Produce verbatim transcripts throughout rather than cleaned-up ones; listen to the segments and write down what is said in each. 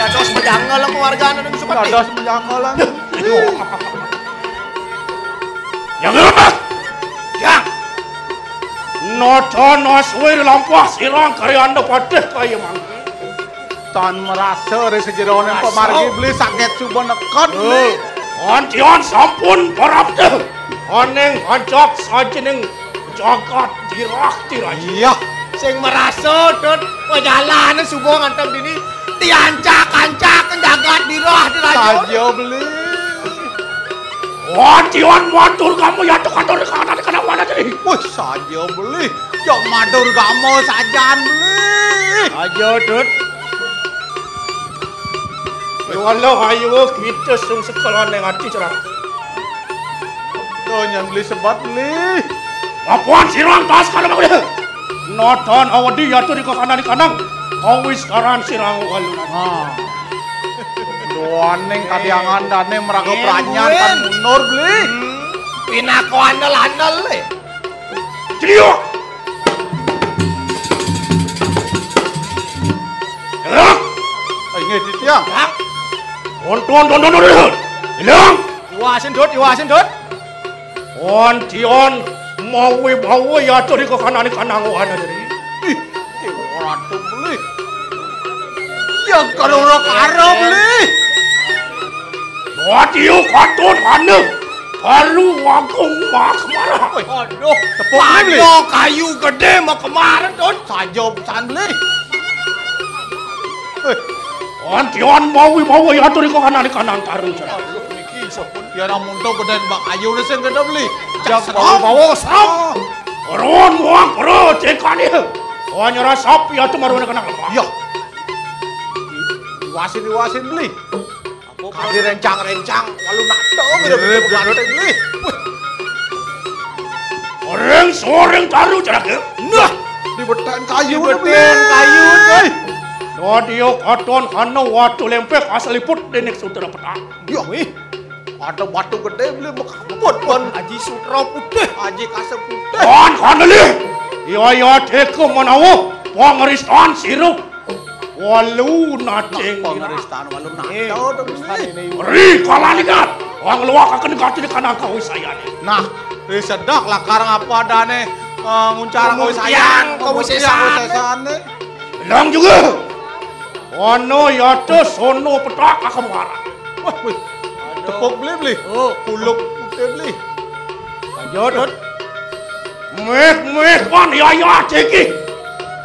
Dados mejangel apa wargane ning Sumetik? Dados mejangel. Ya ngerti. Ya. Nata naswir lampah sirang karyanda patih kaya mangke. Tan merasa ri sejerone Merasa. Pemargi beli sakit suba neked, beli. Antian sampun parapta. Aning ancak sajening jagat dirah diraja. Iya. Sing merasa, Dut, pajalane suba nganten dini diancak-ancak jagat dirah diraja. Saja beli. Antian matur kamu ya tuk atur kanan kanan mana tadi? Wih, saja beli. Jok matur gama sajan beli. Aja, Dut. Walau ayo kita sung sekolah neng ati cerah. Tuh, nyan beli sebat beli. Lapuan sirang tas kada mau dia. Noton awadi yatu di kanan di kanang. Kawis karan sirang walu. Ha. Doaning kadiangan dane meraga Iya, pranyan Bun. Kan mundur beli. Hmm. Pinako andel-andel, eh. Jadi yuk. Gerak. Ayo, Ditya. Gerak. Tonton, tonton, tonton. Hilang. Iwasin, Dut, iwasin, Dut. Antian mawi-mawi atur iko kanani kanang wana diri. Ih, ora tuh beli. Ya kalau ora karo beli. Wadio katut ane. Kalu wagung mak marah. Aduh, tepuk beli. Kayu gede mau kemarin, Dut. Saja pisan beli. Eh, antian mawi-mawi atur iko kanani kanang karu cerah. Aduh, niki sampun. Ya namun to gede mbak ayu ne sing gede beli. Jak bawa-bawa sap. Ron muang perut cekane. Wanyara sapi atu marune kena lemah. Iya. Iwasin, iwasin beli. Kadi rencang-rencang, walu nato mirip-mirip beli. Oreng soreng taru cerah. Nah, di betan kayu, di betan kayu. Dodio katon ana watu lempek asal liput denek sutra petang. Yo, wih. Ada batu gede beli mekaput pun. Aji Sutra putih. Aji Kasem putih. Kon kon beli. Iya iya teko menawa pangristan sirup. Walu nacing. Pangristan walu nacing. Ri kalanikan. Wong luwakaken kati di kanang kawisayane. Nah, ri sedak lakar ngapa dane eh, nguncar kawisayang, kawisesan. Kawisesane. Lang juga. Ono yata sono petak akemara. Wah, wih. Tepuk beli beli. Oh, kuluk putih beli. Lanjut. Meh meh kon ya ya ceki.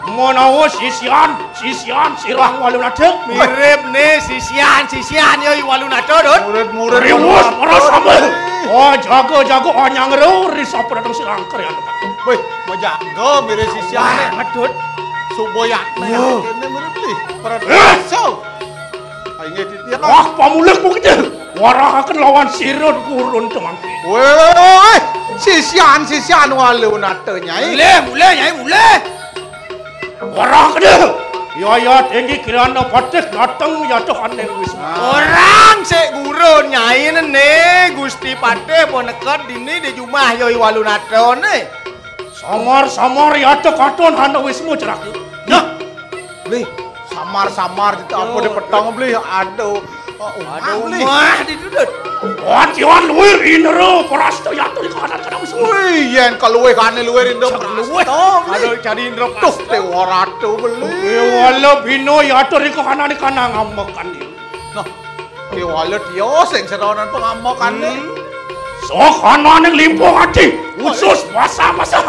Menawa sisian, sisian sirang walu nadek. Mirip nih sisian, sisian ya walu nadek, Dut. Murid-murid riwus para sambel. Oh, jago-jago anyang ro ri sapa dateng sirang karya. Wih, mau jago mirip sisian. Wah, Dut. Suboyatne kene mirip nih. Para desa. Ayo Ditya. Wah, pamulih mungkin. Warahaken lawan sirun gurun teman. Weh, sisian-sisian walu nate, Nyai. Mulih, mulih, Nyai, mulih. Warahaken. Ya ya tinggi kirana patih dateng yatuh aning wis. Orang sik gurun, Nyai, ne Gusti Patih pun neked dini di jumah yoi walu nate ne. Samar-samar yata katon hana wismu cerak. Nah, beli samar-samar kita apa di petang beli. Aduh. Oh, aduh, beli. Mah ditudut. Watiwan luwir indra prasta yata di kahanan kana wismu. Wih, yen kaluwih kane luwir indra prasta. Aduh, jadi indra prasta. Tuh, Dewa Ratu beli. Wala bino yata di kahanan di kana ngamekan dia. Nah, Déwala dia sing seranan pangamokane. Hmm. Sokananing limpung ati, usus masa-masa.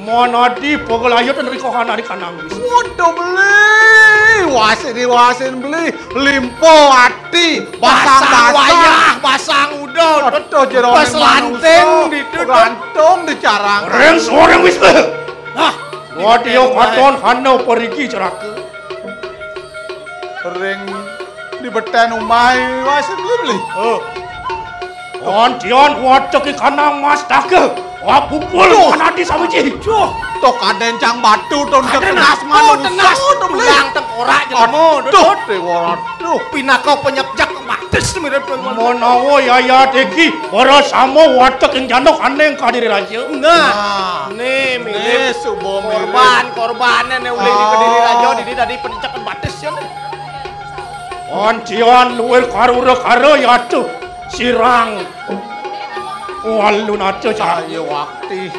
Monadi pagalayut nerika kanari kanang wis. Waduh beli, wasin wasin beli, limpo ati, basang basang wayah, basang uda, aduh, jero peselanting ditu, gantung dicarang. Ring soreng wis. Nah, wadio katon hana perigi ceraka. Ring di beten umai wasin beli beli. Oh. Kondian wadek ikanang mas daga. Wah pupul kanadi sawiji. Duh, to kadencang batu to tenas manungsa to beli. Tulang tengkorak jelema. Aduh, dewa. Aduh, pinaka penyepjak matis mirip menawa yayat iki ora sama wadek ing janduk aning kadiri raja. Nah, ne mirip korban, korbane ne ulih di kadiri raja didi dadi penyepjak batis ya. Kancian luwih karura karo yatu sirang. Walunata cahaya wakti.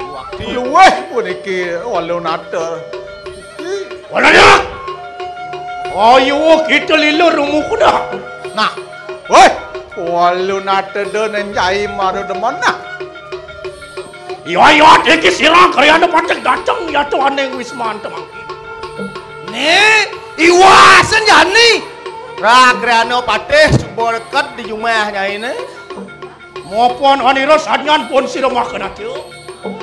Wakti luwih puniki walunata. Walunata. Ayo kita lila rumukuda. Nah, woi, walunata do nenjai maru demen nah. Iya, iya, iki sirang karyana pancen dateng yatu aning wisman temangki. Ni, iwasen jani. Ragrana patih suba leket di jumah nyaine. Mapan anira sadnyan pun sira makan ati.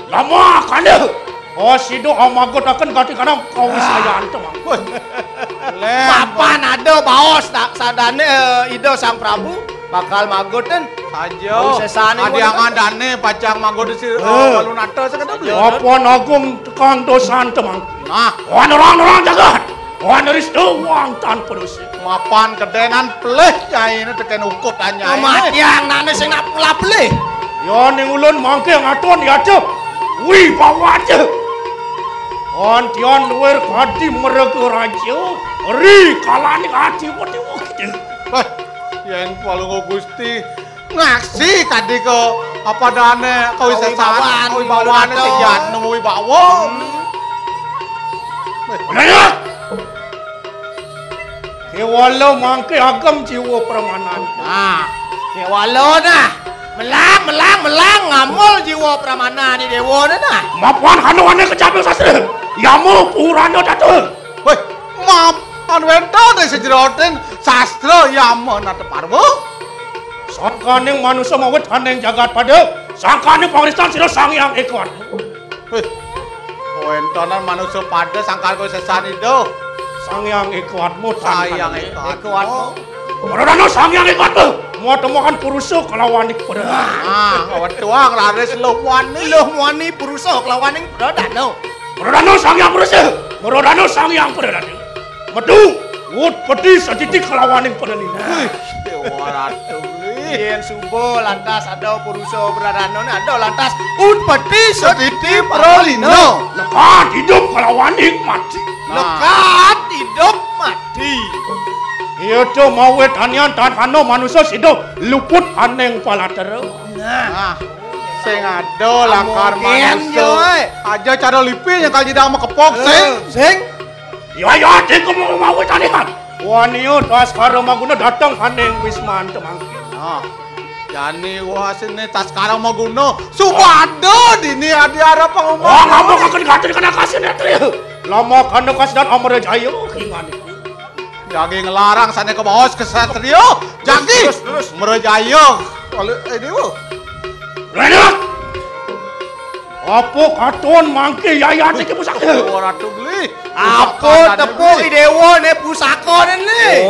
Lama kanda. Oh, sida amagutaken gati kanang kawisayan temangki. Woi. Lem. Mapan ada baos tak sadane, eh, Ida Sang Prabu bakal magutin. Saja. Kawisesane adiangan dane pacang magutin si, eh, walunata sakada beli. Mapan agung tekang dosan temangki. Nah, wan orang-orang jagat. Wan ristu wang tan penusi. Mapan kedenan pelih nyaine teken ukup tanyai. Matiang nane sing nak pula pelih. Ya ning ulun mangke ngaton ya cep. Wibawa aja. Antian luwir kadi merega raja. Ri kalani adipati wakil. Wah, yen palungguh Gusti ngaksi kadi ke apa dane kawisesan, kawibawan, kawibawane sing jatnu wibawa. Hmm. Bener. Kewala mangke agem jiwa pramanan. Nah, kewala nah. Melang, melang, melang ngamul jiwa pramanan ni dewa ni nah. Mapan kanuane kecapi sastra. Yamu purana catur. Weh, mapan wenten ing sejeroning sastra Yama Nata Parwa. Sangkaning manusa mawit aning jagat pada, sangkaning pangristan sira Sang Hyang Eka Atma. Wih, kawentenan manusa pada sangkan kawisesan Ida. Sang Hyang Eka Atma, Sang Hyang Eka Atma. Pradana Sang Hyang Eka Atma, muat temukan purusa kelawan ing pradana. Ah, kawetuang raris luh muani. Luh muani purusa kelawan ing pradana. Pradana Sang Hyang Purusa, pradana Sang Hyang Pradana. Metu, utpeti setiti kelawaning pradana. Wih, Dewa Ratu, wih. Yen suba lantas ada purusa pradana, ada lantas utpeti setiti pralina. Lekat hidup kelawaning mati. Nah. Lekat hidup mati. Iya to mawit anian tan hana manusa sida luput aning palatera. Nah. Nah, sing ada lakar manusa. Aja cara lipi nyekal jidang makepok, eh, sing. Sing. Ya, ya, ding kemu mawit anian. Wania Taskara Maguna dateng aning wisman temangkin. Nah, jani wasine Taskara Maguna. Supada dini adi arep pangumum. Oh, ngapa kaken katen kena kasih netri. Lama kena kasih dan Amrajaya ingani. Jagi nglarang sane kabaos kesatria. Jagi. Terus, terus. Mrajaya. Kalau, eh, Dewa. Renak. Apa katon mangke yayat iki pusaka? Oh, Ratu Beli. Apa tepuk i Dewa ne pusaka ne?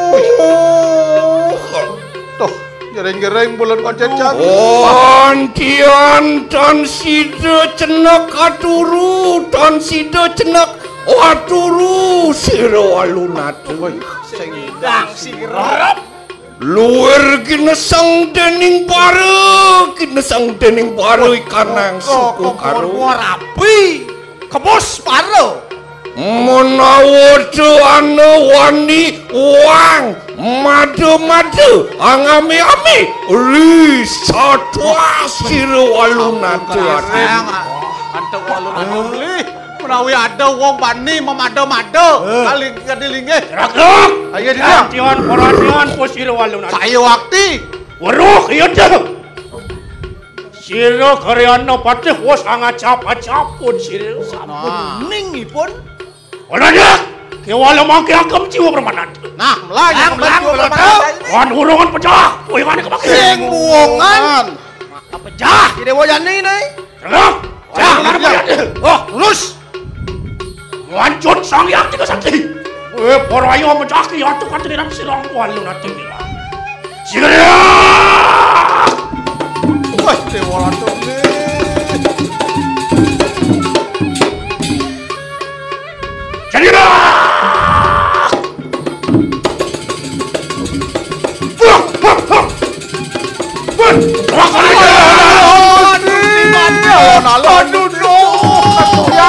Aduh. Tuh. Jereng-jereng bulan kacecan. Antian tan sida cenek aturu, tan sida cenek aturu sira alunata. Woi, sing idang sirep. Luwir gineseng dening bara, gineseng dening bara ikanang suku karo. Rapi. Kebus para. Menawa ana wani wang mada-mada angame-ame ri satwa sira walunata ati. Antuk walunata beli menawi ada wong wani memada-mada. Eh. Kaling kadi linggih. Ragrag. Ayo dina. Antiwan paranian ku sira walunata. Saya wakti. Weruh iya. Sira karyana patih wis angacap-acapun sira sampun ning ipun. Ora dik, kewala mangke agem jiwa permanan. Nah, melang, melang, melang, melang. Wan urungan pecah, wingane kepake. Sing buwongan. Pecah. Ide wajane ne. Tengah. Pecah, mana pecah? Oh, terus. Lanjut Sang Hyang Tiga Sakti. Eh, para ayo mecaki atuh kateniran sirang walunata. Sira. Wah, Dewa Lantung. Jadi. Wah, wah, wah. Wah, wah, wah. Aduh, aduh, aduh. Ya,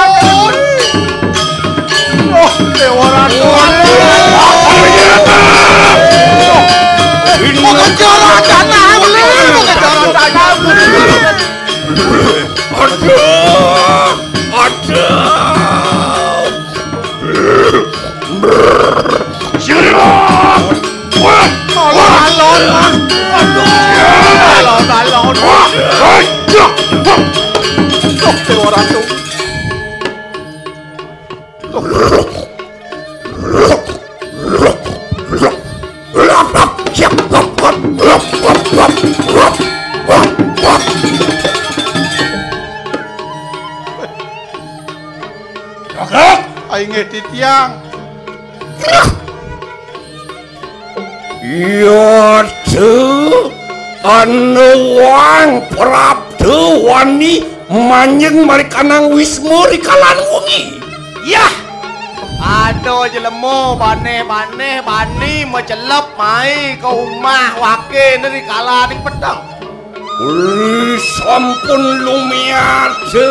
Aduh! Aduh! Sira! Wah! Alon, alon, Mas. Aduh! Alon, alon. Wah! Aduh! Tuh, Dewa Ratu. Tuh. Gagak! Ai nggih titiang. Iya, Dé. Ana wong prabda wani manjing marikanang Wisma rikalaning wengi. Yah! Ada jelema baneh-baneh bani macelep mai ka umah wakene rikalaning peteng. Ri sampun lumiarsa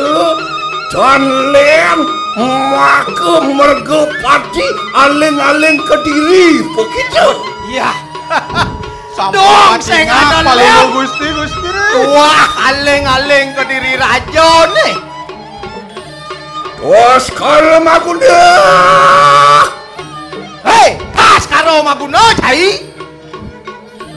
dan len maka mergapati aling-aling Kediri, begitu? Iya. Sampun Dong, sing katinggal ada palelu, Lem. Gusti, Gusti. Wah, aling-aling Kediri Raja nih. Baskara Maguna. Hei, Baskara Maguna, cai.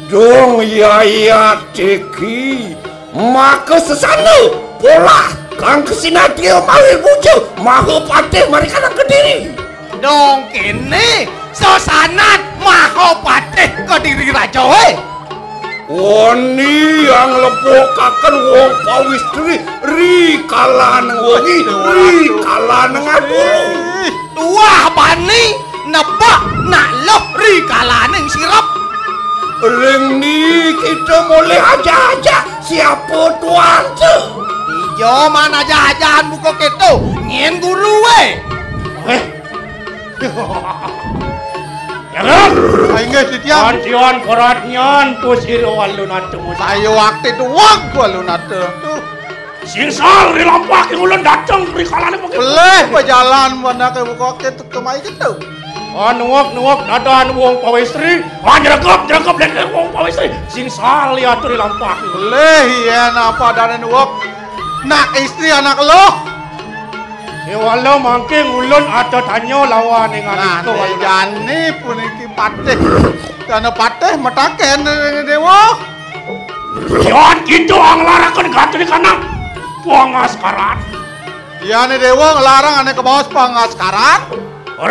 Dong yaya teki maka sesana polah kang kesinatya mawi puja Mahapatih marikana Kediri. Dong kene sesanat Mahapatih Kediri Raja, he. Wani yang lepukaken wong pawistri ri kalaneng wengi, ri kalaneng atur. Tuah bani nebak nak loh ri kalaning sirep. Ring ni kita mulih aja-aja siapa tuan tu? Ijo man aja-ajahan buka kita, nyen guru we. Eh. Ya kan? Inggih titiang. Panjian koratnyan pusir alun atuh. Saya waktu itu wag alun atuh. Tuh. Singsal ri lampah ing ulun dateng prikalane mungkin. Pelih pajalan manake buka kita kemai kita. Ah, nuwak-nuwak dadan wong pawestri. Ah, nyregep-nyregep dene wong pawestri. Singsal liatur ri lampah. Pelih yen apa dane nuwak nak istri anak lo. Kewala mangke ngulun ada tanya lawan ing Nah, anika, Waluna. Jani puniki patih. Karena patih metaken ring dewa. Yan kita nglaraken gatine kanang pangaskaran. Yane dewa ngelarang ane kemaos pangaskaran.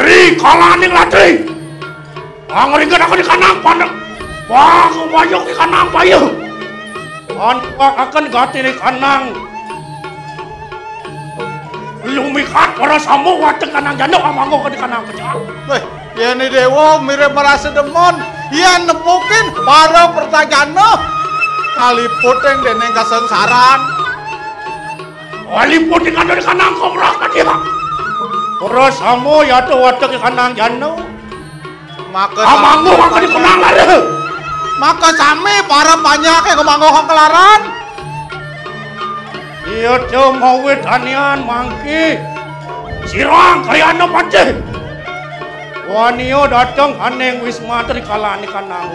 Ri kalaning latri. Pangringketaken kanang pandeg. Pangupayuk kanang payu. Antukaken gatine kanang. Lumikat para samu watek kanang janda amanggo kanang pecah. Weh, yene dewa mirip merasa demen. Yen nepukin para pertajana kaliputing dening kasengsaran. Kaliputing kanang komrak dia. Para samu yata watek kanang janda. Maka amanggo sami maka dikenang lare. Maka sami para panjake kemanggo kelaran. Iya, Cem, mawit anian mangki. Sirang kayana patih. Wania dateng aning wisma trikalane kanang.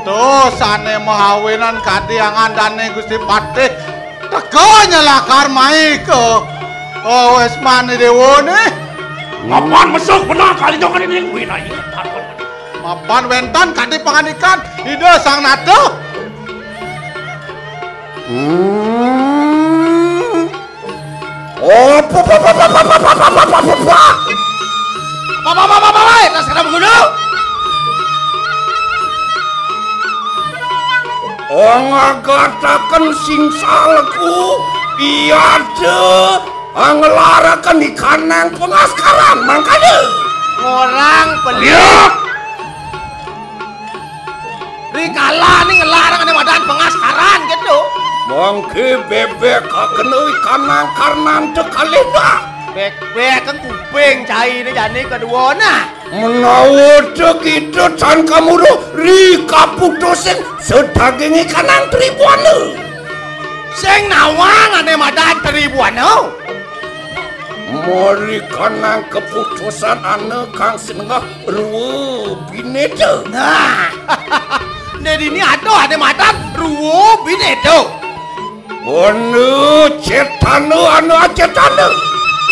Tuh, sane mahawinan kadi angandane Gusti Patih. Teka nyelakar mai ke, oh, wismane dewa ne. Mapan mesuk benar kali nyokan ini winai. Mapan wenten kadi pangandikan Ida Sang Nata. Hmm. Oh, apa, apa, apa, apa, apa, apa, apa, apa, apa, apa? Apa, apa, apa, apa, apa, tas kena menggunung. Oh, ngagataken singsalku, iya de, ngelaraken ikanang pengaskaran, mangkane. Orang pelit. Iya. Rikala ning ngelarang ane madan pengaskaran gitu. Mangke bebek kakene ikanang karnan tekalih dah. Bek-bek kan kuping cai ini jani kedua nah. Menawa de kita tan kamuru ri kaputusin sedaging ikanang tribuana. Sing nawang ane madan tribuana. Mari kanang keputusan ane kang sinengah rua bineda. Nah, ne dini aduh ane madan rua bineda. Ana cetana, ana acetana.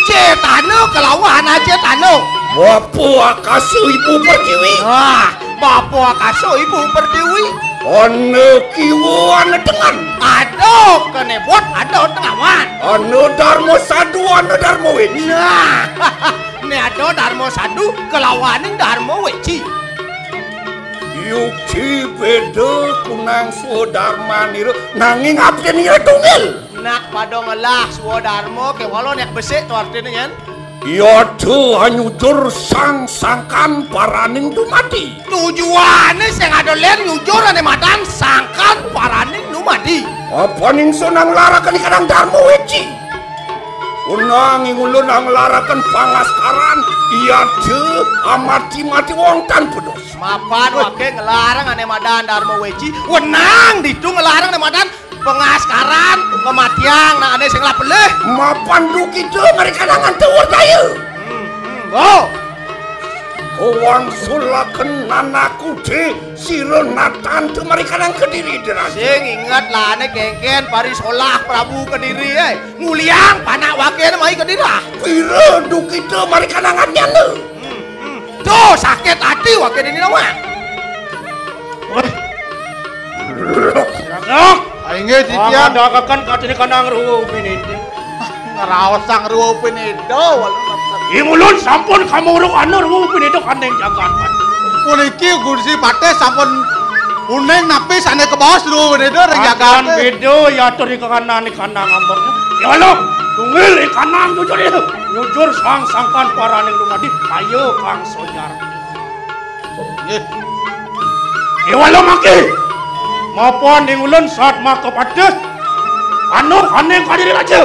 Cetana kelawan acetana. Bapa akasa, ibu pertiwi. Ah, bapa akasa, ibu pertiwi. Ana kiwa, ana tengen. Ada kenebot, ada tengawan. Ana darma sadu, ana darma weci. Nah, né ada darma sadu kelawaning darma weci. Yukti beda kunang swadarmanira, nanging abdinira tunggal. Nak pada ngelah swadarma kéwala, nak besik to artiné, yén? Yata anyujur sang sangkan paraning dumadi. Tujuané sing ada lén nyujur ané madan sangkan paraning dumadi. Apa ningso nang laraken ikanang darma weci? Unang ingulun nang laraken pangaskaran, yata amati-mati wonten pedos. Mapan waké ngelarang ané madan darma weci, wenang ditu ngelarang ané madan pangaskaran, ngamatiang, nah, ané sing lah pelih. Mapan duh kita marikanang antuwur daya. Hmm, hmm, oh. Kawang sulaken nanakude sira natan tumarikanang Kediri, Diraju. Sing inget lah ané kénkén parisolah Prabu Kediri, eh. Nguliang panak wakéné mai Kediri. Pira duh kita marikanang anyana. Hmm, hmm. Duh, sakit ati wakéné nawang. Wah. Siragak. Ah, inggih, titiang. Ngadakaken katinikanang Ruwa Upinida. Ngraosang Ruwa Upinida, walu. Ingulun sampun kamurukana Ruwa Upinida kaning jagat. Puniki Gusti Patih sampun uning napi sané kabaos Ruwa Upinida ring jagaté. Beda yatur ikanang, ikanang ambek. Ya Allah, tunggil ikanang jujur ya. Nyujur sang sangkan paraning dumadi, ayo Kang Sojar. Nggih. Kéwala mangké. Mapan ning ulun satmaka patih. Anu kaning Kadiri Raja.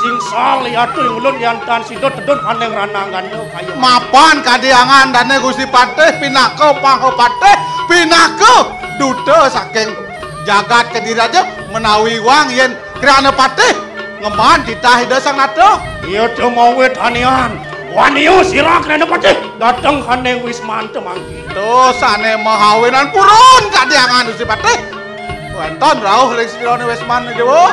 Sing sal yatu ing ulun yan tan sida tedun kaning rananggana kaya. Mapan kadiangan dané Gusti Patih pinaka pangapatih, pinaka duta saking jagat Kediri Raja menawi wang yén Krana Patih ngemban titah Ida Sang Nata. Iya, tumawit anian. Waniu sira Krana Patih dateng kaning wismanta mangkin. Tuh, sané mahawinan purun kadiangan Gusti Patih. Wénten rauh ring sirané wisman, Déwa.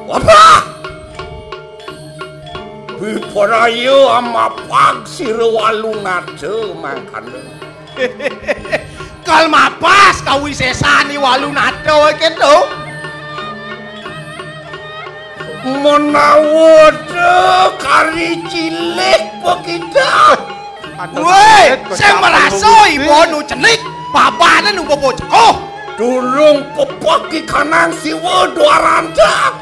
Wabah! Bipraya amapag sira Walunata mangkana. Kal mapas kawisésan I Walunata kéto. Menawa da kari cilik pakita. Woi, sing merasa iba nu cenik, papané nu bebo cekuh. Durung pepek ikanang Siwa Dwaranta.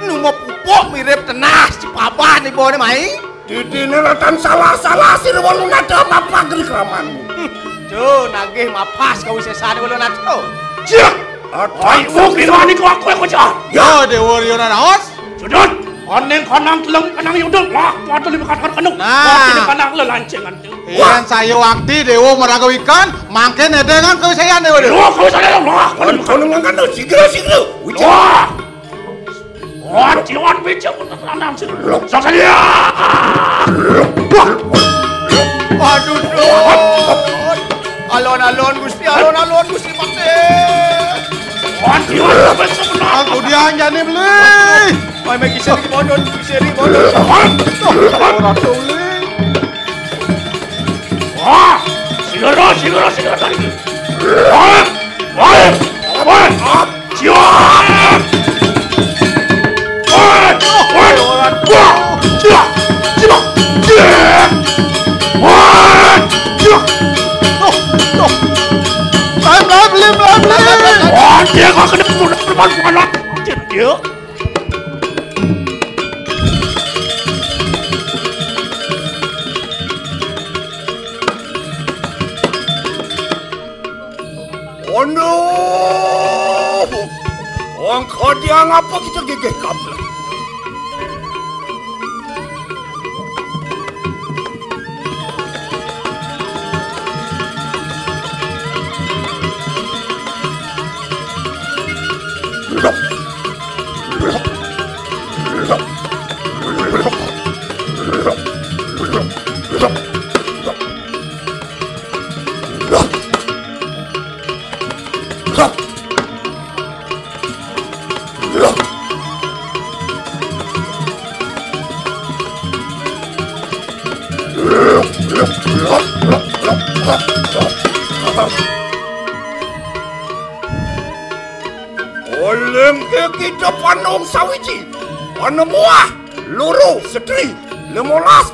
Nu mapupuk mirip tenas cipaban ibané mai. Didiné ratan salah-salah sira Walunata mapagri kramanmu. Hmm, tuh, nagih mapas kawisésané Walunata. Cih! Ayo, kirani ku aku yang kocak. Ya, Déwa Riana naos. Sudut. Aning kanang teleng kanang yudul. Lah, kuat lebih katakan kanu. Nah. Kuat ini kanang lelancengan tu. Iya, saya wakti Déwa maraga wikan, mangkin edengan kawisésan Déwa. Déwa, kawisésan Déwa. Lah, kanu. Kanu ngangkan tu, sigra, sigra. Wah. Wah, ciwan bijak untuk lanang sini. Sakalian. Wah. Aduh, duh. Alon-alon Gusti, alon-alon Gusti Patih. Wah, ciwan sampai sebenar. Aku dianjani beli. Mai, mai, kisah di bodon, kisah di bodon. Ora tuli. Wah, segera, segera, segera tadi. Wah, wah, wah, siap. Wah, wah, wah, siap, siap, siap. Wah, siap. Tuh, tuh. Lem, lem, lem, lem, lem. Wah, dia nggak kena bunuh teman bukan lagi. Anjir, dia. Aduh! Angka dia ngapa kita gigih kablah? Oleng ke kita panung sawiji, panemuah, luru, setri, lemolas.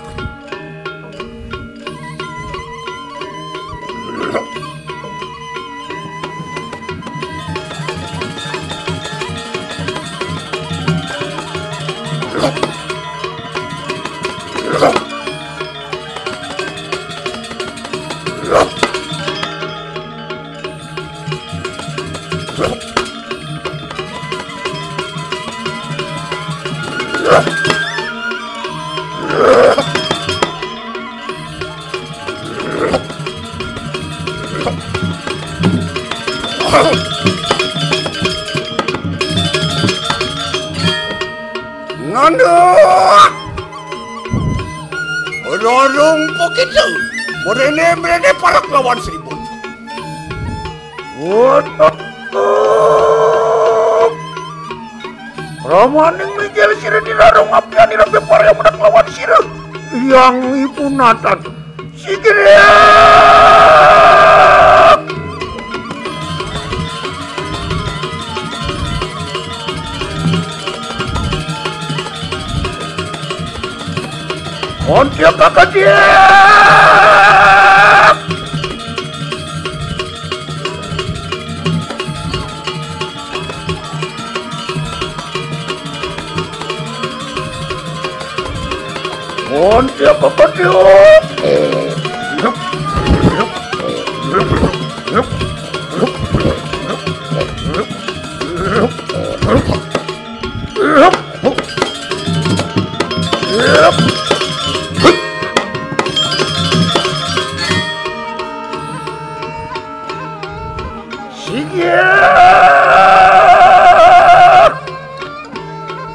Nganduk! Rorong pokita. Merene-merene parak lawan Sri Buntu. Waduh. Ramaning mijil sira dirarung apian ira beparaya menak lawan sira. Yang ibu natan. Sigriak! Kontiak kakadiak! Kontiak kakadiak! Sigriak!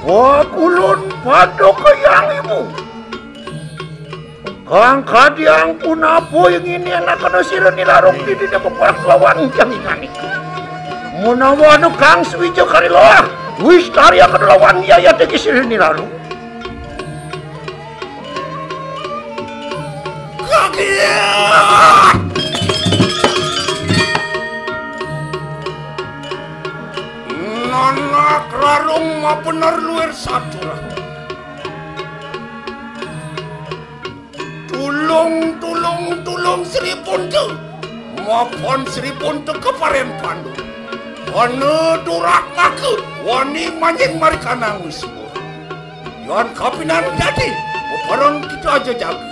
Pakulun paduka Hyang Ibu. Kang kadiang punapa ing ini anak kena sira nilarung didine peperak lawan Hyang Inganik. Menawa anu Kang Swija Kariloah, wis tariakena lawan yayate ki sira nilarung. Kaget! Nanak rarung mabener luir saturang. Tulung, tulung, tulung Sri Punta. Mapan Sri Punta keparen pandu. Ana durak maka wani manjing marikanang wiswa. Yan kapinan dadi, peparan kita aja jaga.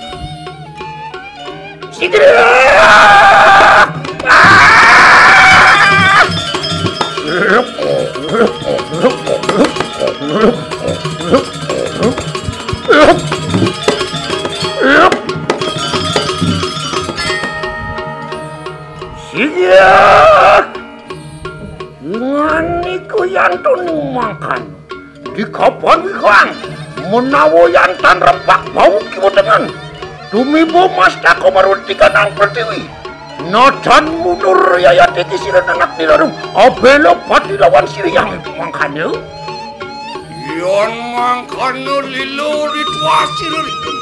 Sigriak! Ah! Sigriak! Nganiku yantuning mangkan. Di kapan wikang, menawa yan tan repak bau kiwa tengen. Tumiba mastaka marwentikanang pertiwi. Nadan mundur yayate ki sira nanak nilarung. Abela pati lawan sira yang mangkana. Yan mangkana lila ritual sira ripun.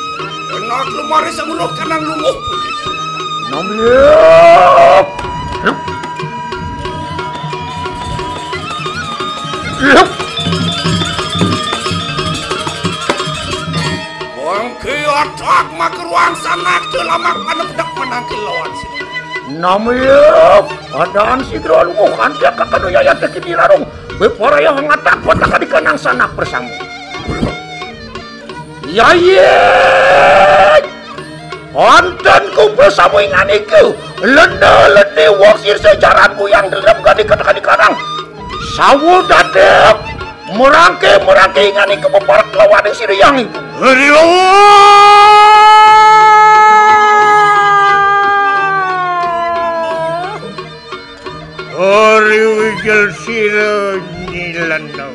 Enak lemari sanguluh kanang lumuh putih. Namya. Wangke atak maka ruang sanak telamak panepdek menangkil lawan sini. Namya, padaan sidron wuhan dia kakanu yayat deki dilarung. Beporaya ngatak kota kadikanang sanak bersama. Yayit! Wonten kumpul samuingan iku, lenda-lendi wong sirsa jaran kuyang delem gadi kata-kadi karang. Sawu dadep, merangke-merangke ingan iku peparak lawaning siriyang ibu. Hariwa! Hari wijel sira nyilena.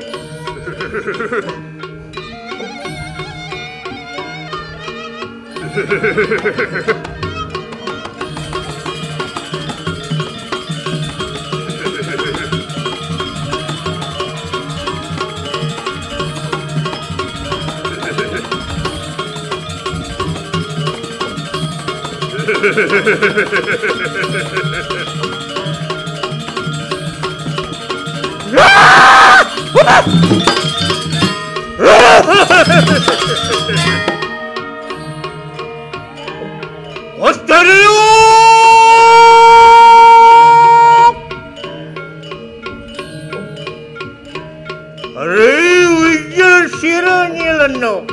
Osterio! Ari wijil sira nyilena.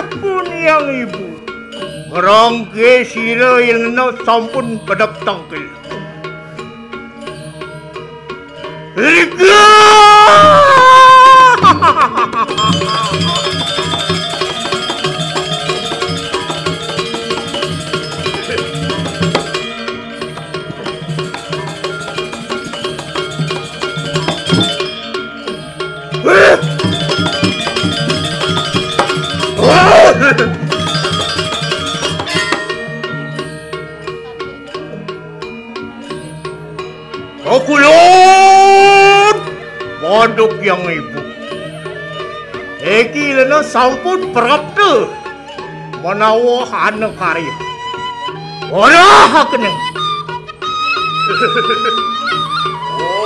Sampun, Hyang Ibu. Ngrangke sira yen sampun pedhep tengkil. Rika! Kakulon! Pada Hyang Ibu. Iki lena sampun prapta menawa ana karya. Ora hakene.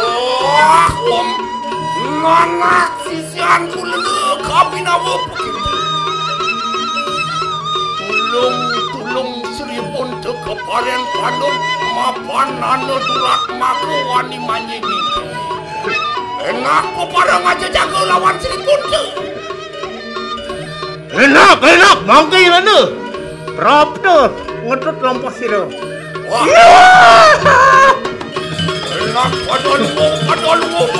Wah, wong manah sisian kula kabinawa pekirsa. Tulung, tulung Sri Punta keparen pandun mapan nana durat maka wani manjing. Enak peparang aja jaga lawan Sri Punta. Enak, enak, mangke rene. Prapta ngetut lampah sira. Wah. Ya! Enak, pada luwung, pada luwung.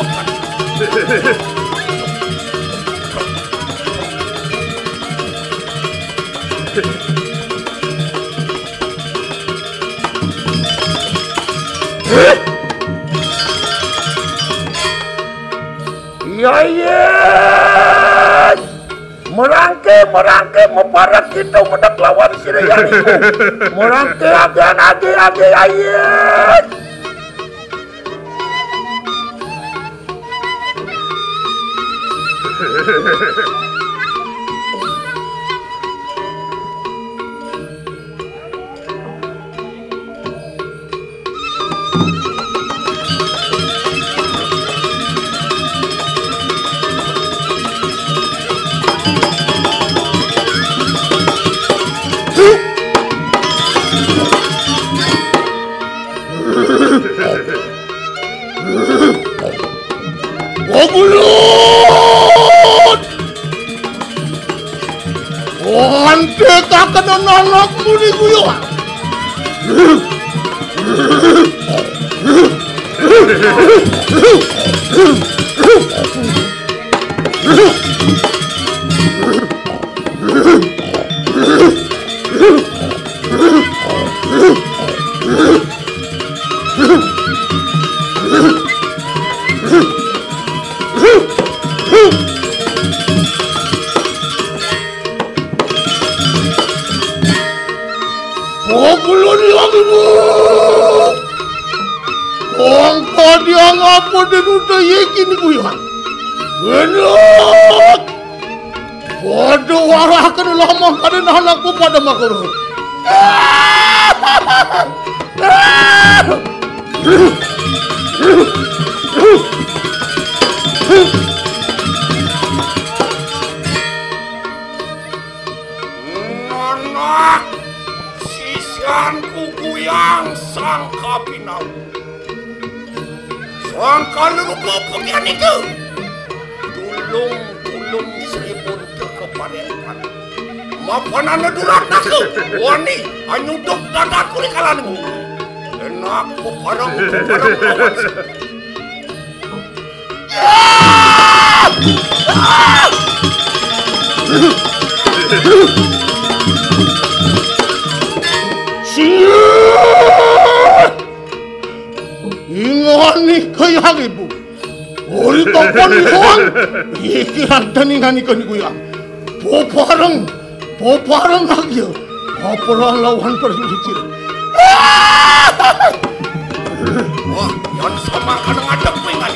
Ya, ya. Merangke, merangke, meparak kita menang lawan sira ya. Merangke, agen, age, age, aye. Ogulut! Wonten kakena anak muni guyu. Pagulun yang ibu. Kong kadiang apa denuta yekini kuyang. Benar. Waduh, warahkeun ulah mangkana anakku pada makruh. Anak sisianku Kuyang Sangkapinang. Sangkan rupa pengian itu. Tulung-tulung seribu keparenkan. Mapanana durak naku. Wani, anyuduk dadaku di kalanmu. Enak peparang, peparang lawan. Siap! Ingani kaya ibu. Uri topon ikhwan. Iki rantan ingani kani kuyang. Popareng, popareng agya. Popareng lawan perjurit. Wah, yang sama kana ngadeg kuwi kan.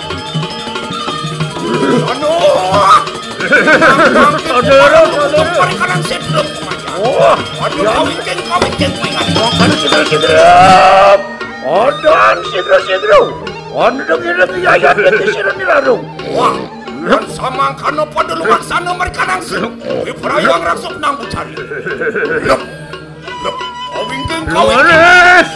Anu. Saudara, saudara. Perikanan sedruk. Wah, aduh, ya. Kawingking, kawingking kuwi kan. Wah, kan sidra-sidra. Odan sidra-sidra. Anu degi-degi yayan degi sira ni larung. Wah, lan samangkana pada lumaksana merkanang sing. Wipraya ngrangsuk nang bucari. Lep, lep, kawingking, kawingking. Leres.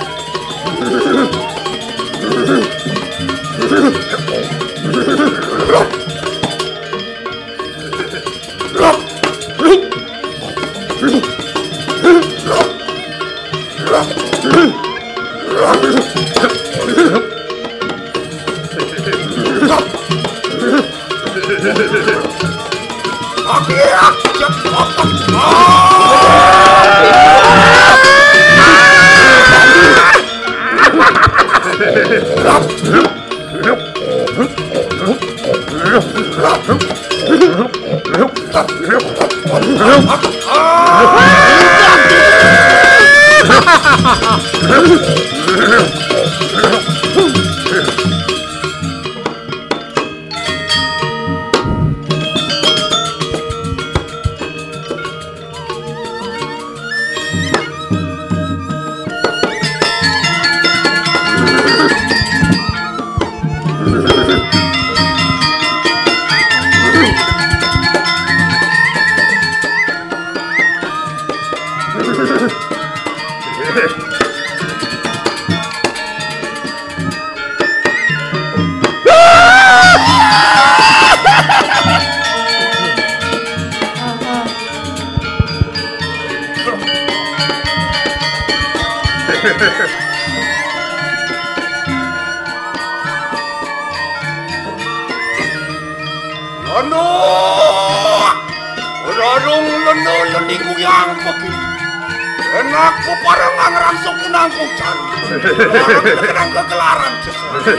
Aduh! Rarung lenu-leni kuyang pegi. Enak ku parang ngrangsuk kunang kucan. Orang terkenang kegelaran sesuatu.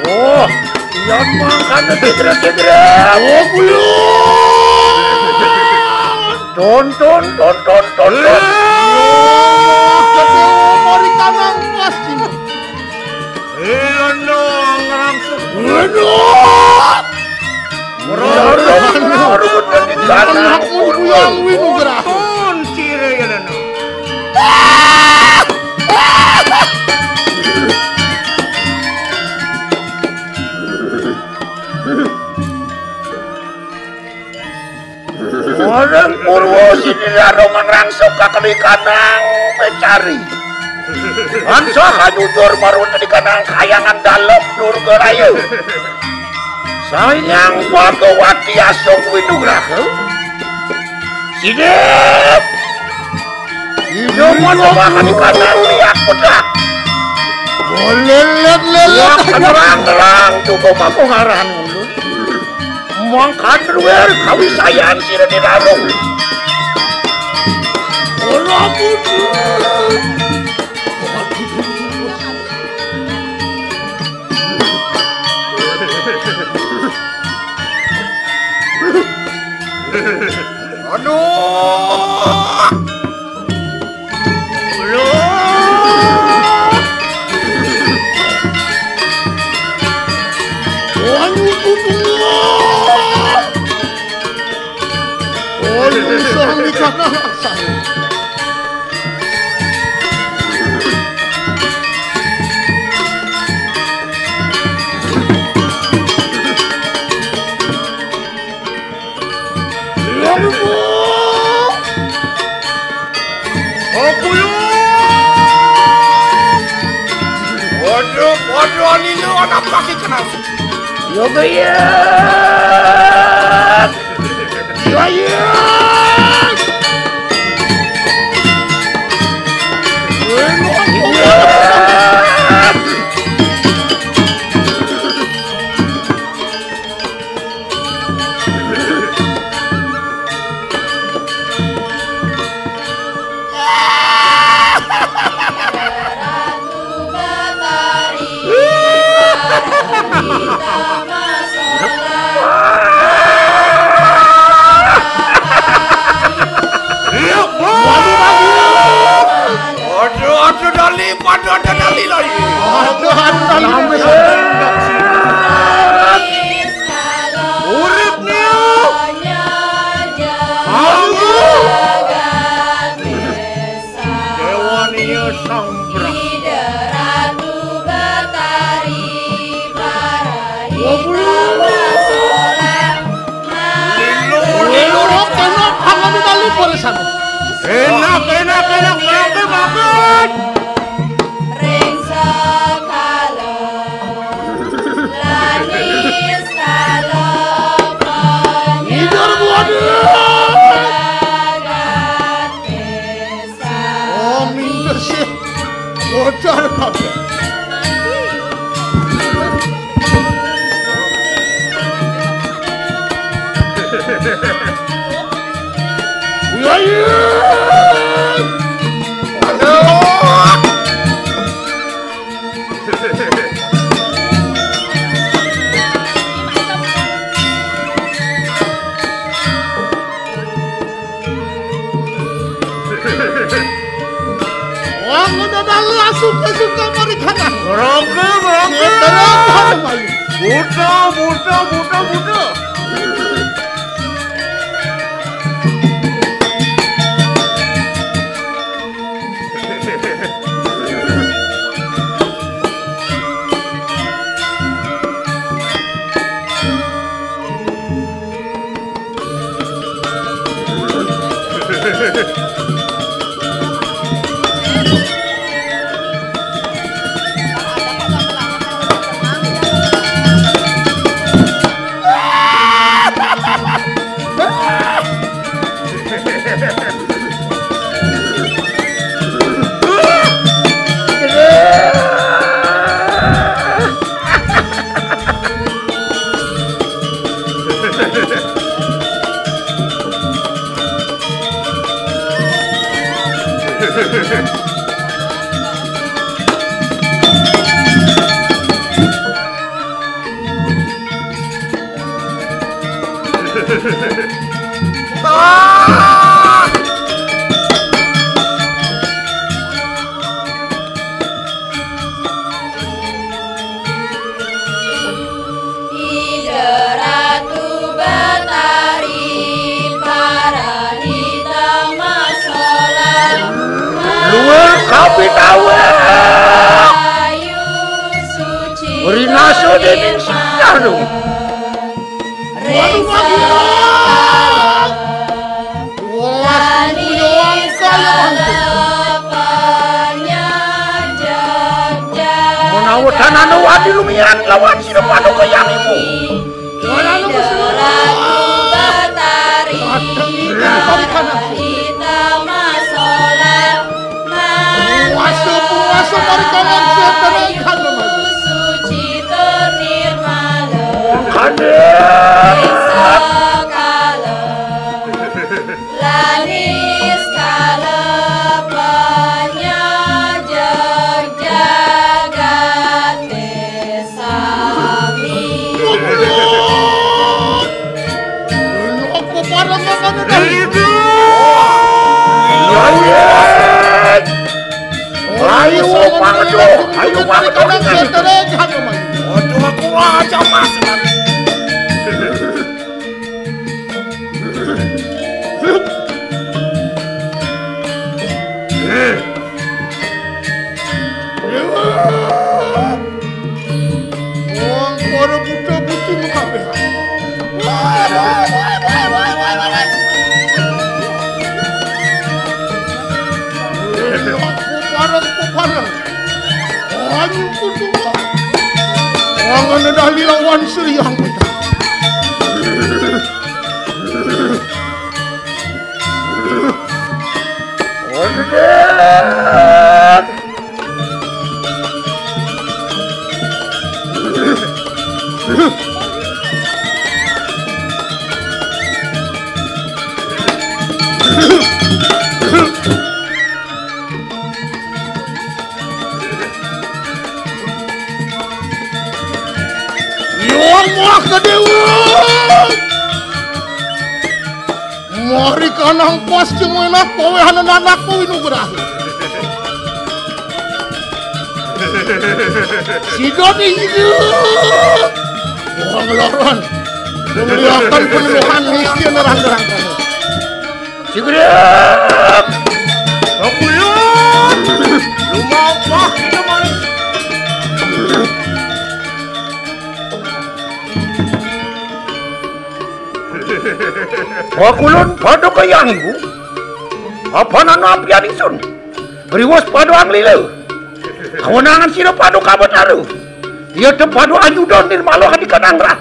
Oh, iya mangkana sidra-sidra. Oh, buyur. Ton, ton, ton, ton, ton, ton. Iya, mari kanang pasti. Ilana ngrangsuk. Ilana. Ilana. Ilana. Ilana. Ilana. Ilana. Ilana. Ilana. Orang Purwo sini raro mangrangsuk kakelikanang mecari. Ansa kanyudur marun di kanang kayangan dalem Durga Raya. Sayang Bhagawati asung winugraha. Sidip. Ida manumakan kanang liak pedak. Lelet, lelet. Liak terang-terang cukup aku ngaran ulun. Mangkan ruwer kawisayan sira di larung. Ora kudu. Aduh. Soal di kana asal. Aku yo. Waduh, waduh, ini lu anak pakai kenal. Yo, iya. Yo, iya. Aduh, aduh, Dali, aduh, aduh, Dali lagi. Aduh, aduh, Dali. Urip nih. Aduh. Dewa nih, sang. Ida Ratu Betari Parahita Masola. Lilo, lilo, lilo. Kena pangan di balik barisan. Enak, enak, enak, makan, makan. Ring sekala, lani sekala, ngider buana. Jagat desa. Oh, minder sih. Bocor kabeh. Iya, iya. Aduh. Wah, ngono dah lah, suka-suka mari kana. Rongke, rongke. Kita rongke, ayo. Buta, buta, buta, buta. Ida Ratu Betari Parahita Masola. Luwih kapitawa. Ayu suci. Rinasa dening sinah, lho. Waduh, waduh. Wah, lani kaya wong kaya wong. Menawa danane wadi lumiyan lawan sira paduka yamimu. Danane wis lumiyan. Adeng iki. Puasa, puasa, mari kawan setan. Kandhe. Lanis kala panyajeng jagate sami. Apa parang mangane ta? Itu. Angin dah lilawan seliang. Yo mah ka dewa. Mari kanang pas cemenak pawehan anak pawinugrahi. Sida di hidup. Wah ngeloron. Memuliakan peneluhan miskin nerang-nerang. Sigrep! Aku lihat! Lumapah kita mari. Pakulun pada kayangku. Apa nana api adisun? Riwas pada anglila. Kawenangan sira pada kabatara. Iya te pada ajudan nirmala adi kanang rat.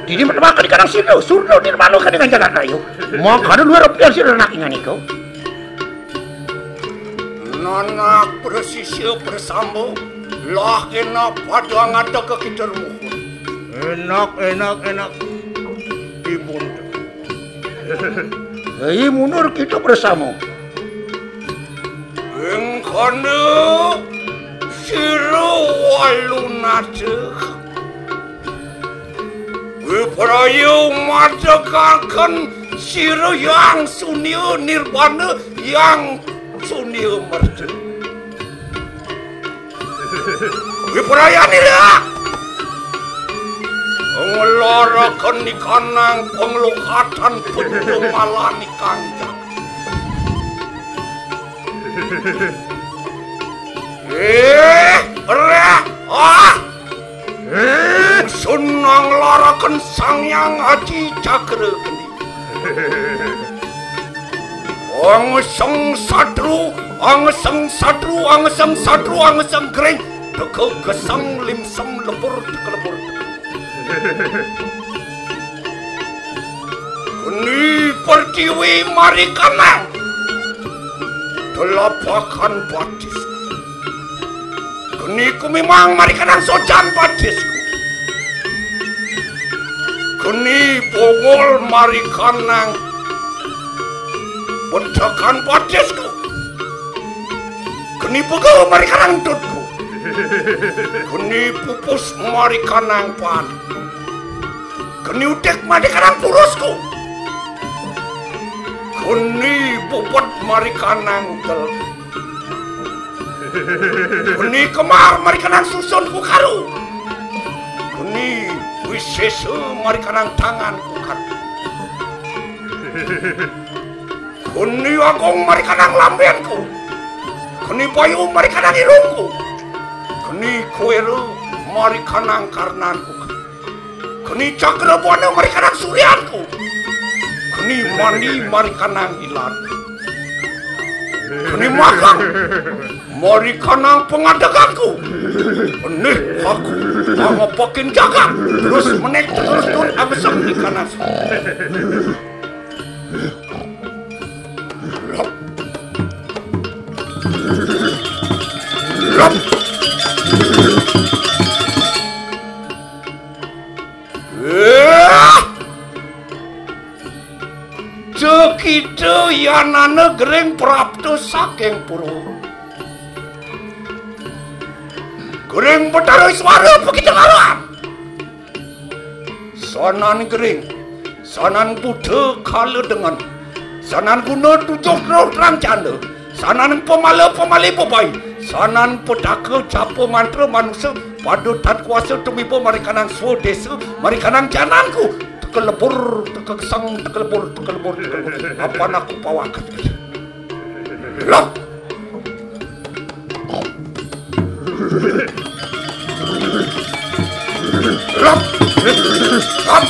Dini maka di kanang sira, surna nirmala kadi ngan jagat raya. Maka ada luar api sira nak ingan iko. Nanak prasisya prasamba, lah enak pada ngadeg ka kita ruh. Enak, enak, enak. Ibun. Hei, mundur kita bersama. Engkana sira walunata. Wipraya madegaken sira yang sunia nirbana yang sunia merta. Wiprayanira nglaraken ikanang pangluhatan benda malani kanjak. Eh, reh, ah! Ingsun nglaraken Sang Hyang Aji Cakra Geni. Angseng satru, angseng satru, angseng satru, angseng gering, teka geseng limsem lebur teka lebur teka. Geni pertiwi marikanang telapakan batis. Geni kumimang marikanang sojan batis. Geni bongol marikanang bentekan batisku. Geni pegel marikanang tutku. Geni pupus marikanang pan. Geni utik marikanang purusku. Geni bubet marikanang tel. Geni kemar marikanang susun ku karu. Geni wisesa marikanang tangan ku karu. Geni agung marikanang lambenku. Geni bayu marikanang irungku. Geni kuera marikanang karnanku. Geni cakrabuana marikanang suryanku. Geni mani marikanang ilanku. Geni magang marikanang pangadeganku. Benih aku mangepakin jagat. Terus menek terus tur agesang ikanang. Lop. Lop. Eh! Cekita yanana gering prapta saking pura. Gering Betara Iswara pakita karuan. Sanan gering, sanan buta kala dengan, sanan guna tujuh roh terang canda, sanan pemala pemali bebai, sanan petaka japa mantra manusa, pada tan kuasa tumiba marikanang swadesa, marikanang jananku, teka lebur, teka gesang, teka lebur, teka lebur, teka lebur. Apan aku pawakan. Lap. Lap. Lap.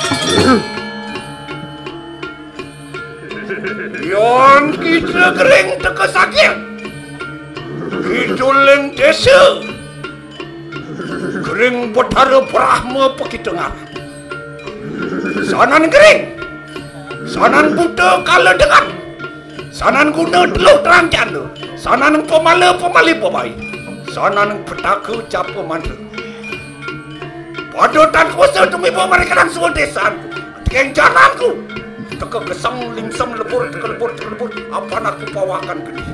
Yon kita gering teka sakit. Kita leng desa. Gering Betara Brahma pakita ngaran. Sanan gering. Sanan buta kala dengan. Sanan guna teluh terang jana. Sanan pamala pamali babai. Sanan petaka japa mantra. Pada tan kuasa tumiba marikanan suwa desan. Tekeng jananku. Teka gesang limsem lebur, teka lebur, teka lebur. Apan aku pawakan geni.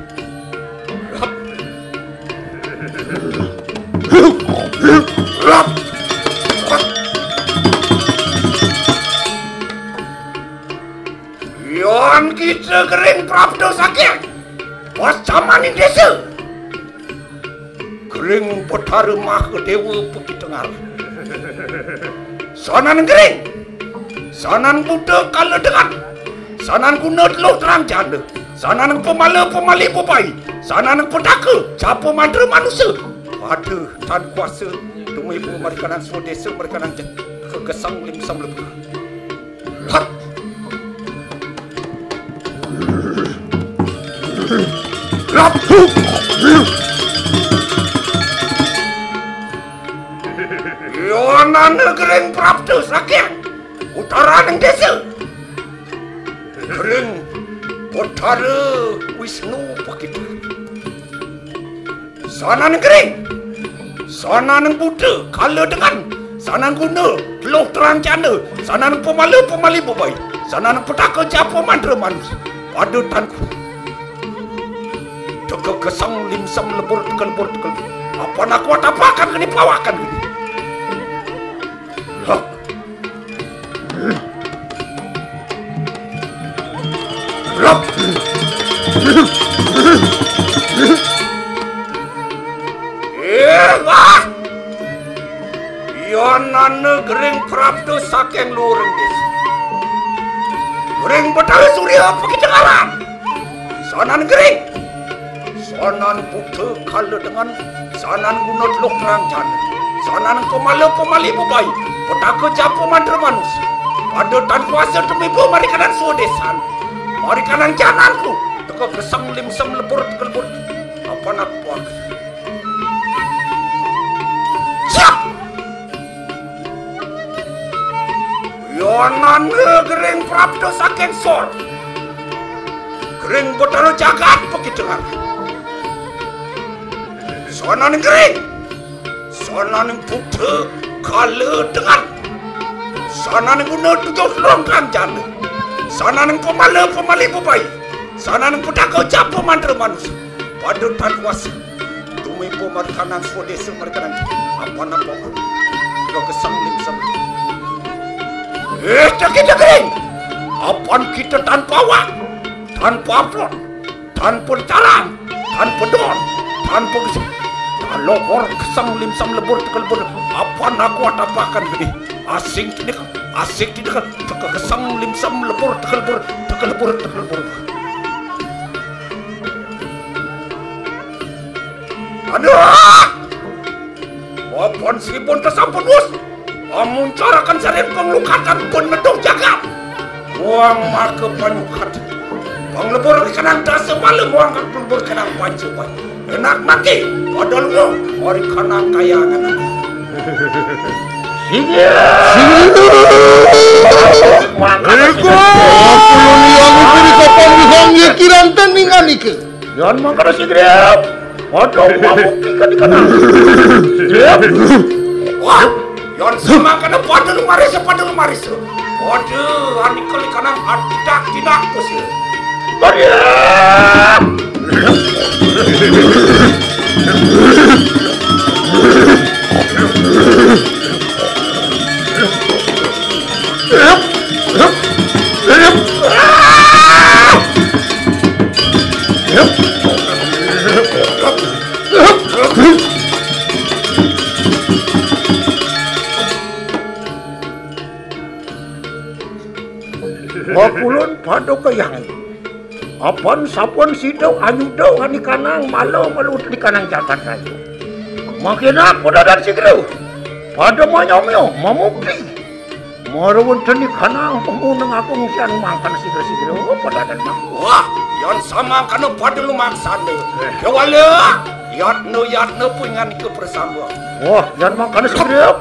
Yan kita gering prapta saking pas jamaning desa. Gering Betara Mahadewa pakita ngaran. Sanan gering. Sanan buta kala dengan. Sanan guna teluh terang jana. Sanan pamala pamali babai. Sanan petaka japa mantra manusa. Pada tan kuasa tumiba marikanan suwa desa marikanan jan. Teka gesang limsem lebur. Hat. Rap. Yonana gering prapta saking utaraning desa. Gering Betara Wisnu pakita. Sanan gering. Sanan buta kala dengan. Sanan guna teluh terang jana. Sanan pamala pamali babai. Sanan petaka japa mantra manus. Pada tanku. Teka gesang limsem lebur, teka lebur, teka lebur. Apan aku atapakan geni pawakan geni. Hah. Rap. Eh, wah. Yonana gering prapta saking luring desa. Gering Betara Surya pakita ngaran. Sanan gering. Sanan buta kala dengan. Sanan guna teluh terang jana. Sanan pamala pamali babai. Petaka japa mantra manus. Pada tan kuasa tumiba marikanan suwa desan. Marikanan jananku. Teka gesang limsem lebur, teka lebur. Apan aku pawakan. Siap. Yonana gering prapta saking sor. Gering Betara Jagat pakita ngaran. Sanan gering. Sanan buta kala dengan. Sanan guna tujuh terang jana. Sanan pamala pamali babai. Sanan petaka japa mantra manus. Pada tan kuasa. Tumiba marikanan suwa desa marikanan. Apan apa? Teka gesang limsem. Eh, cekik cekik. Apan kita tan pawak, tan paplon, tan pancaran, tan pedon, tan pegesang. Tan lokor gesang limsem lebur teka lebur. Apan aku atapakan geni. Asing tidak, asing tidak. Teka gesang limsem lebur teka lebur, teka lebur, teka lebur. Aduh! Apan sipun tesampun wus. Amun carakan sarin panglukatan pun neduh jagat. Muang maka panyukat. Panglebur kenang dasa malam muang panglebur kenang pancuban. Enak mati. Padahal lu hari kenang kayangan. Sini. Sini. Mangkana Eko. Aku yang itu di kapan bisa ngikiran teningan iki. Yan mangkana si Grep. Padha mabukti kan di kanan. Grep. Wah, yan semangkana padha lumaris, padha lumaris. Padha anika likanan adak-didak kusi. Padha. Makulun pada kayang. Apan sampun sida anyuda kanikanang malu-malu tenikanang jagat raya. Mangkena kudadan sigra. Pada manyamya mamukti. Mara wenten nikanang pemuneng agung sian mangkan sigra-sigra padadan mangku. Wah, yan samangkana pada lumaksana. Eh. Kewala, yatna-yatna pungan ika prasamba. Wah, jangan makan es krim.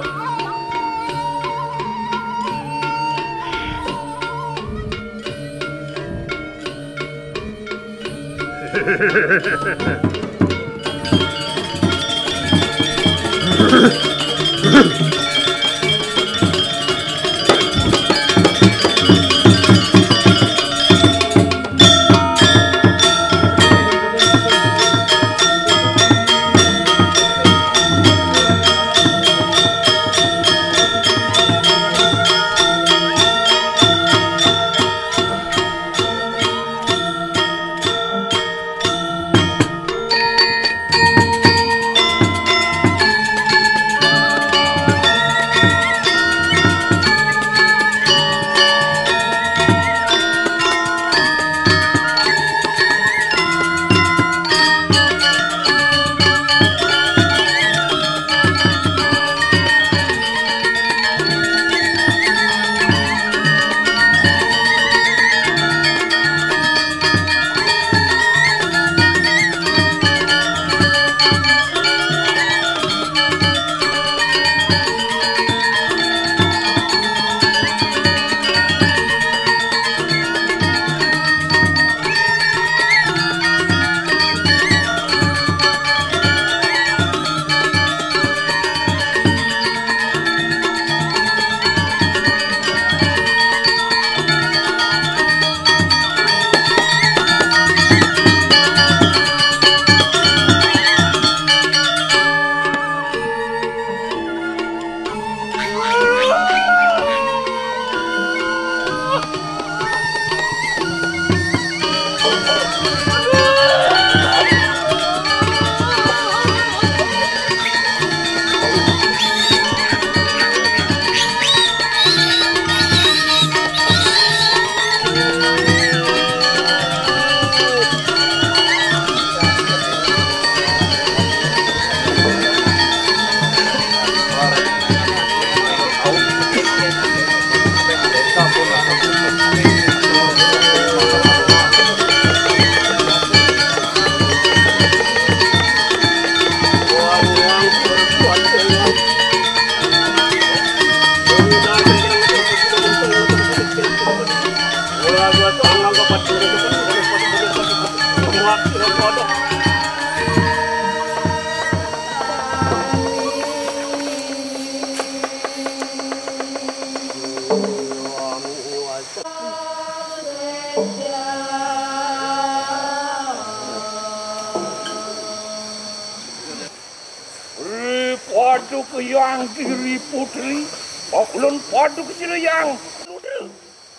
Ri paduka Hyang Giri Putri, pakulun paduka sira Hyang Ludra,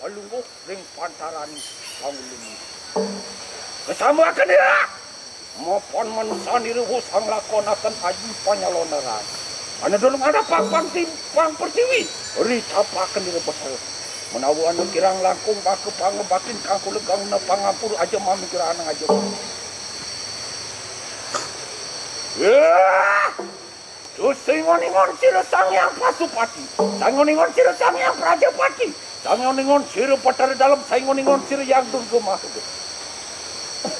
kalungguh ring pantaran pangulun. Kasamaken ya! Mapan mansanira wus anglakonaken aji panyalonaran. Ana dulung ada pang, pang, pang pertiwi, ri tapaken ira Betara. Menawi ana kirang langkung baka pangebatin kang kula ganguna pangampura aja mami kiranang aja mami. Ya! Tuh, saingon-ingon sira Sang Hyang Pasupati, saingon-ingon sira Sang Hyang Prajapati, saingon-ingon sira Betara Dalem, saingon-ingon sira Hyang Durga Maha Gede.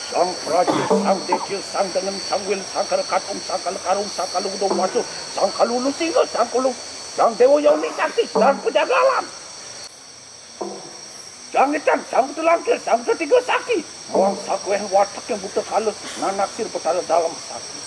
Sang Praja, Sang Teja, Sang Dengen, Sang Wil, Sang Kala Katung, Sang Kala Karung, Sang Kala Udung Wasu, Sang Kala Ulu Singga, Sang Kala, Sang Dewa Yoni Sakti, Sang Pejaga Alam. Jangitan, Sang Buta Langkir, Sang Buta Tiga Sakti, mawang sakuwen watek yang buta kala, nanak sira Betara Dalem Sakti.